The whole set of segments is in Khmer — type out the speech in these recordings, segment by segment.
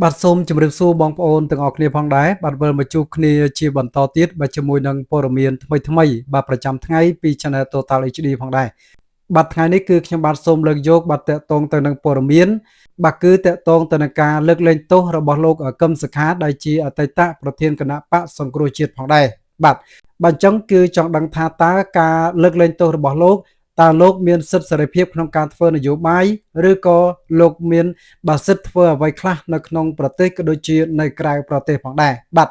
បាទសូមជម្រាបសួរបងប្អូនទាំងអស់គ្នាផងដែរបាទវិលមកជួបគ្នាជាបន្តទៀតបាទជាមួយនឹងព័ត៌មានថ្មីថ្មីបាទប្រចាំថ្ងៃពី Channel Total HD ផងដែរបាទថ្ងៃនេះគឺខ្ញុំបាទសូមលើកយកបាទតកតងទៅនឹងព័ត៌មានបាទគឺតកតងទៅនឹងការលើកលែងទោសរបស់លោកកឹមសុខាដែលជាអតីតប្រធានគណបក្សសង្គ្រោះជាតិផងដែរបាទបាទអញ្ចឹងគឺចង់ដឹងថាតើការលើកលែងទោសរបស់លោកតើលោកមានសិទ្ធិសេរីភាពក្នុងការធ្វើនយោបាយឬក៏លោកមានបាទសិទ្ធិធ្វើអ្វីខ្លះនៅក្នុងប្រទេសក៏ដូចជានៅក្រៅប្រទេសផងដែរបាទ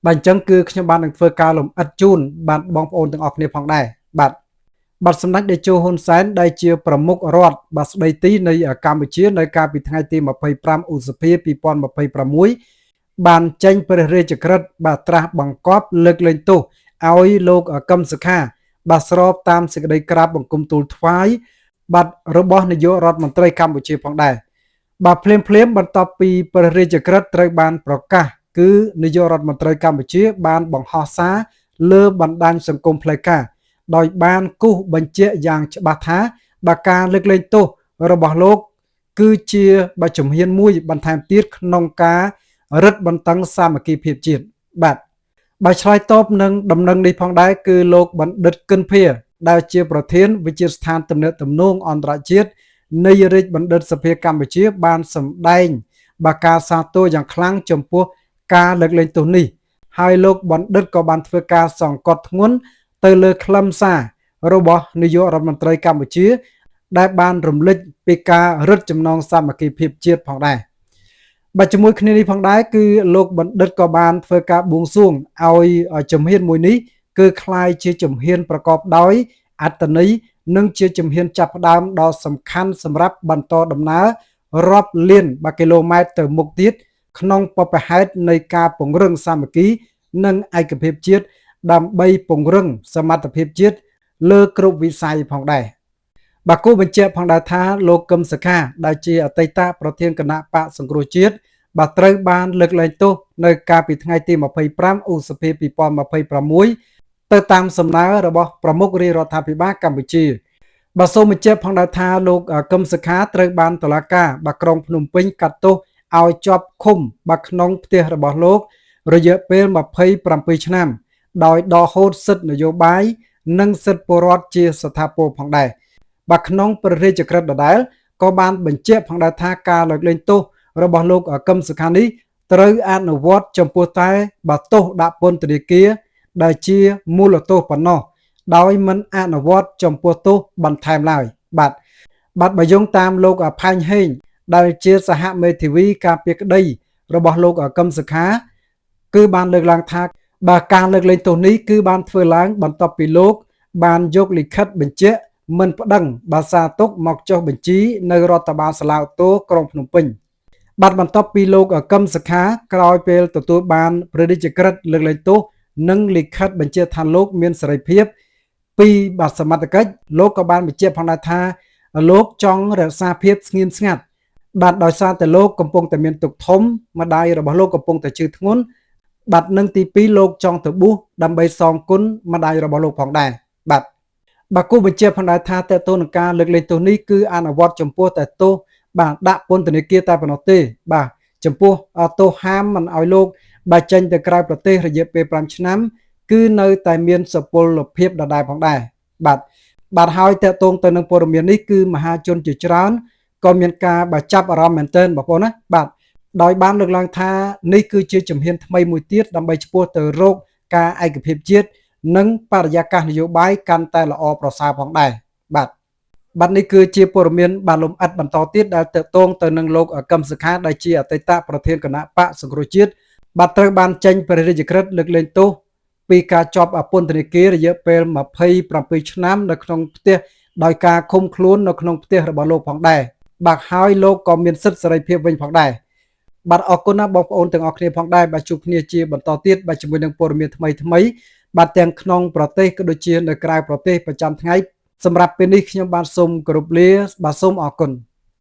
បាទអញ្ចឹងគឺខ្ញុំបាទនឹងធ្វើការលម្អិតជូនបាទបងប្អូនទាំងអស់គ្នាផងដែរបាទបាទសម្ដេចតេជោហ៊ុនសែនដែលជាប្រមុខរដ្ឋបាទស្ដីទីនៃកម្ពុជានៅកាលពីថ្ងៃទី25ឧសភា2026បានចេញព្រះរាជក្រឹត្យបាទត្រាស់បង្គាប់លើកលែងទោសឲ្យលោកកឹមសុខាបាទស្របតាមសេចក្តីក្រាបបង្គំទូលថ្វាយបាទរបស់នាយករដ្ឋមន្ត្រីកម្ពុជាផងដែរបាទភ្លាមភ្លាមបន្ទាប់ពីព្រះរាជក្រឹត្យត្រូវបានប្រកាសគឺនាយករដ្ឋមន្ត្រីកម្ពុជាបានបង្ហោះសារលើបណ្ដាញសង្គមផ្លូវការដោយបានគូសបញ្ជាក់យ៉ាងច្បាស់ថាបាទការលើកលែងទោសរបស់លោកគឺជាបាទជំហានមួយបន្ថែមទៀតក្នុងការរឹតបន្តឹងសាមគ្គីភាពជាតិបាទបើឆ្លើយតបនឹងដំណឹងនេះផងដែរគឺលោកបណ្ឌិតគិនភាដែលជាប្រធានវិទ្យាស្ថានទំនាក់ទំនងអន្តរជាតិនៃរាជបណ្ឌិតសភាកម្ពុជាបានសម្ដែងបាទការសាទរយ៉ាងខ្លាំងចំពោះការលើកលែងទោសនេះហើយលោកបណ្ឌិតក៏បានធ្វើការសង្កត់ធ្ងន់ទៅលើខ្លឹមសាររបស់នាយករដ្ឋមន្ត្រីកម្ពុជាដែលបានរំលេចពីការរឹតចំណងសាមគ្គីភាពជាតិផងដែរបាទជាមួយគ្នានេះផងដែរគឺលោកបណ្ឌិតក៏បានធ្វើការបួងសួងឲ្យជំហានមួយនេះគឺក្លាយជាជំហានប្រកបដោយអត្ថន័យនិងជាជំហានចាប់ផ្ដើមដ៏សំខាន់សម្រាប់បន្តដំណើររាប់លានបាទគីឡូម៉ែត្រទៅមុខទៀតក្នុងបព្វហេតុនៃការពង្រឹងសាមគ្គីនិងឯកភាពជាតិដើម្បីពង្រឹងសមត្ថភាពជាតិលើគ្រប់វិស័យផងដែរបាទគូបញ្ជាក់ផងដែរថាលោកកឹមសុខាដែលជាអតីតប្រធានគណបក្សសង្គ្រោះជាតិបាទត្រូវបានលើកលែងទោសនៅកាលពីថ្ងៃទី25ឧសភា2026ទៅតាមសំណើរបស់ប្រមុខរាជរដ្ឋាភិបាលកម្ពុជាបាទសូមបញ្ជាក់ផងដែរថាលោកកឹមសុខាត្រូវបានតុលាការបាទក្រុងភ្នំពេញកាត់ទោសឲ្យជាប់ឃុំបាទក្នុងផ្ទះរបស់លោករយៈពេល27ឆ្នាំដោយដកហូតសិទ្ធិនយោបាយនិងសិទ្ធិពលរដ្ឋជាស្ថាពរផងដែរបាទក្នុងព្រះរាជក្រឹត្យដដែលក៏បានបញ្ជាក់ផងដែរថាការលើកលែងទោសរបស់លោកកឹមសុខានេះត្រូវអនុវត្តចំពោះតែបើទោសដាក់ពន្ធនាគារដែលជាមូលទោសប៉ុណ្ណោះដោយមិនអនុវត្តចំពោះទោសបន្ថែមឡើយបាទបាទបើយោងតាមលោកផាញ់ហេងដែលជាសហមេធាវីការពារក្តីរបស់លោកកឹមសុខាគឺបានលើកឡើងថាបាទការលើកលែងទោសនេះគឺបានធ្វើឡើងបន្ទាប់ពីលោកបានយកលិខិតបញ្ជាក់មិនប្តឹងបាសាទុកមកចុះបញ្ជីនៅរដ្ឋបាលសាលាឧទ្ធរក្រុងភ្នំពេញបាទបន្ទាប់ពីលោកកឹមសុខាក្រោយពេលទទួលបានព្រះរាជក្រឹត្យលើកលែងទោសនិងលិខិតបញ្ជាថាលោកមានសេរីភាពពីបាទសមត្ថកិច្ចលោកក៏បានបញ្ជាក់ផងដែរថាលោកចង់រក្សាភាពស្ងៀមស្ងាត់បាទដោយសារតែលោកកំពុងតែមានទុក្ខធំម្ដាយរបស់លោកកំពុងតែឈឺធ្ងន់បាទនិងទី2លោកចង់ទៅបួសដើម្បីសងគុណម្ដាយរបស់លោកផងដែរបាទបាទគូបញ្ជាក់ផងដែរថាតើតើនឹងការលើកលែងទោសនេះគឺអនុវត្តចំពោះតែទោសបាទដាក់ពន្ធនាគារតែប៉ុណ្ណោះទេបាទចំពោះទោសហាមមិនឲ្យលោកបាទចេញទៅក្រៅប្រទេសរយៈពេល5ឆ្នាំគឺនៅតែមានសុពលភាពដដែលផងដែរបាទបាទហើយតកតងទៅនឹងព័ត៌មាននេះគឺមហាជនជាច្រើនក៏មានការបាទចាប់អារម្មណ៍មែនទែនបងប្អូនណាបាទដោយបានលើកឡើងថានេះគឺជាជំហានថ្មីមួយទៀតដើម្បីឆ្ពោះទៅរកការឯកភាពជាតិនិងបរិយាកាសនយោបាយកាន់តែល្អប្រសើរផងដែរបាទបាទនេះគឺជាព័ត៌មានបាទលំអិតបន្តទៀតដែលតកតងទៅនឹងលោកកឹមសុខាដែលជាអតីតប្រធានគណបក្សសង្គ្រោះជាតិបាទត្រូវបានចេញព្រះរាជក្រឹត្យលើកលែងទោសពីការជាប់ពន្ធនាគាររយៈពេល27ឆ្នាំនៅក្នុងផ្ទះដោយការឃុំខ្លួននៅក្នុងផ្ទះរបស់លោកផងដែរបាទហើយលោកក៏មានសិទ្ធិសេរីភាពវិញផងដែរបាទអរគុណណាស់បងប្អូនទាំងអស់គ្នាផងដែរបាទជួបគ្នាជាបន្តទៀតបាទជាមួយនឹងព័ត៌មានថ្មីថ្មីបាទទាំងក្នុងប្រទេសក៏ដូចជានៅក្រៅប្រទេសប្រចាំថ្ងៃសម្រាប់ពេលនេះខ្ញុំបាទសូមគោរពលាបាទសូមអរគុណ។